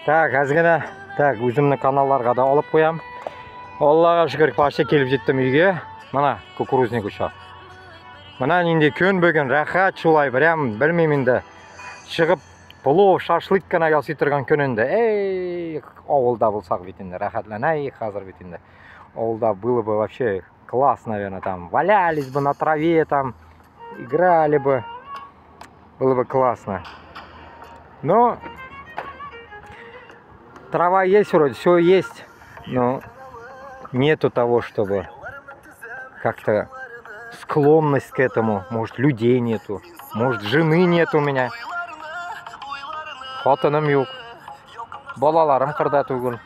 Так, әз генә, так, үземне каналларга да алып куям. Аллага шөкер, почти килеп җиттем өйгә. Менә кукурузник оча. Менә нинди көн бүген, рәхәт шулай, прям белмим инде. Чыгып плов, шашлык кына ясый торган көн инде. Эй, авылда булсак бит инде, рәхәтләнәйек хәзер бит инде. Авылда было бы вообще класс, наверное, там валялись бы на траве, там играли бы. Было бы классно. Но трава есть вроде, все есть, но нету того, чтобы как-то склонность к этому. Может, людей нету, может, жены нет у меня. Хатыным юк. Балаларым кырда түгел.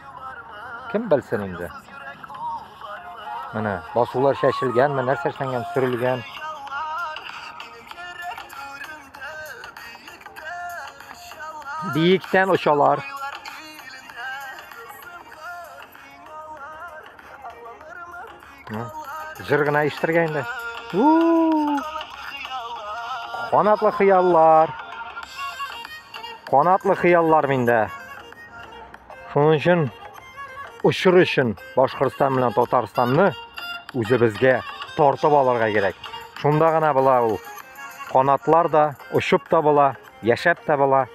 Кем белсен инде. Менә басулар чәчелгәнме, нәрсә эшләнгән, сөрелгән. Биектән очалар. Җыр гына ишетергә инде. Канатлы хыяллар. Канатлы хыяллар миндә. Шуның өчен очыр өчен Башкортстан белән Татарстанны үзебезгә тартып алырга кирәк. Шунда гына була ул канатлар да, очып та була, яшәп тә була.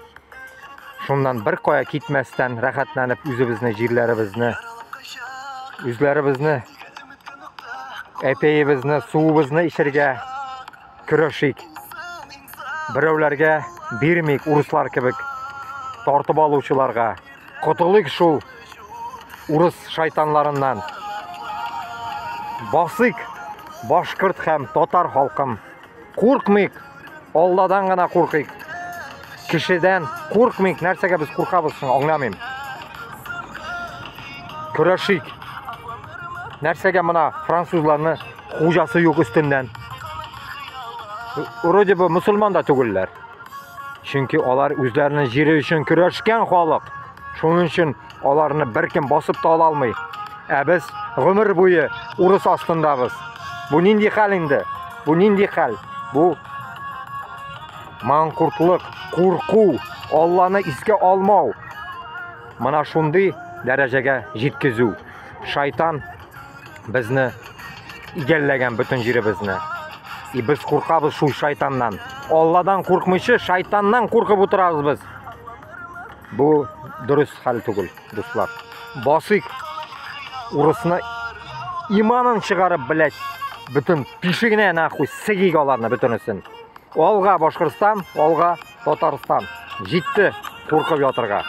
Шуннан бер кая китмәстән, рәхәтләнеп үзебезне, җирләребезне, үзләребезне, әпәебезне, суыбызны эчәргә көрәшик. Берәүләргә бирмик, урыслар кебек тартып алучыларга. Котылыйк шул урыс шайтанларыннан. Басыйк, башкорт һәм татар халкым. Куркмыйк, Алладан гына куркыйк. Кешедән куркмыйк. Нәрсәгә без куркабыз соң, аңламыйм. Көрәшик. Нәрсәгә мына французларны хуҗасы юк өстеннән? Вроде бы мусульман да түгелләр. Чөнки алар үзләренең җире өчен көрәшкән халык. Шуның өчен аларны беркем басып та ала алмый. Ә без гомер буе урыс астындабыз. Бу нинди хәл инде? Бу нинди хәл? Бу маңкуртлык, курку, Алланы искә алмау. Менә шундый дәрәҗәгә җиткезү. Шайтан безне игәлләгән бөтен җиребезне. И без куркабыз шул шайтаннан. Алладан куркмыйча, шайтаннан куркып утырабыз без. Бу дөрес хәл түгел, дуслар. Басыйк. Урысны иманын чыгарып, блядь, бөтен тишегенә нахуй сигик аларны бөтенесен. Алга Башкортстан, алга Татарстан. Җитте куркып ятырга.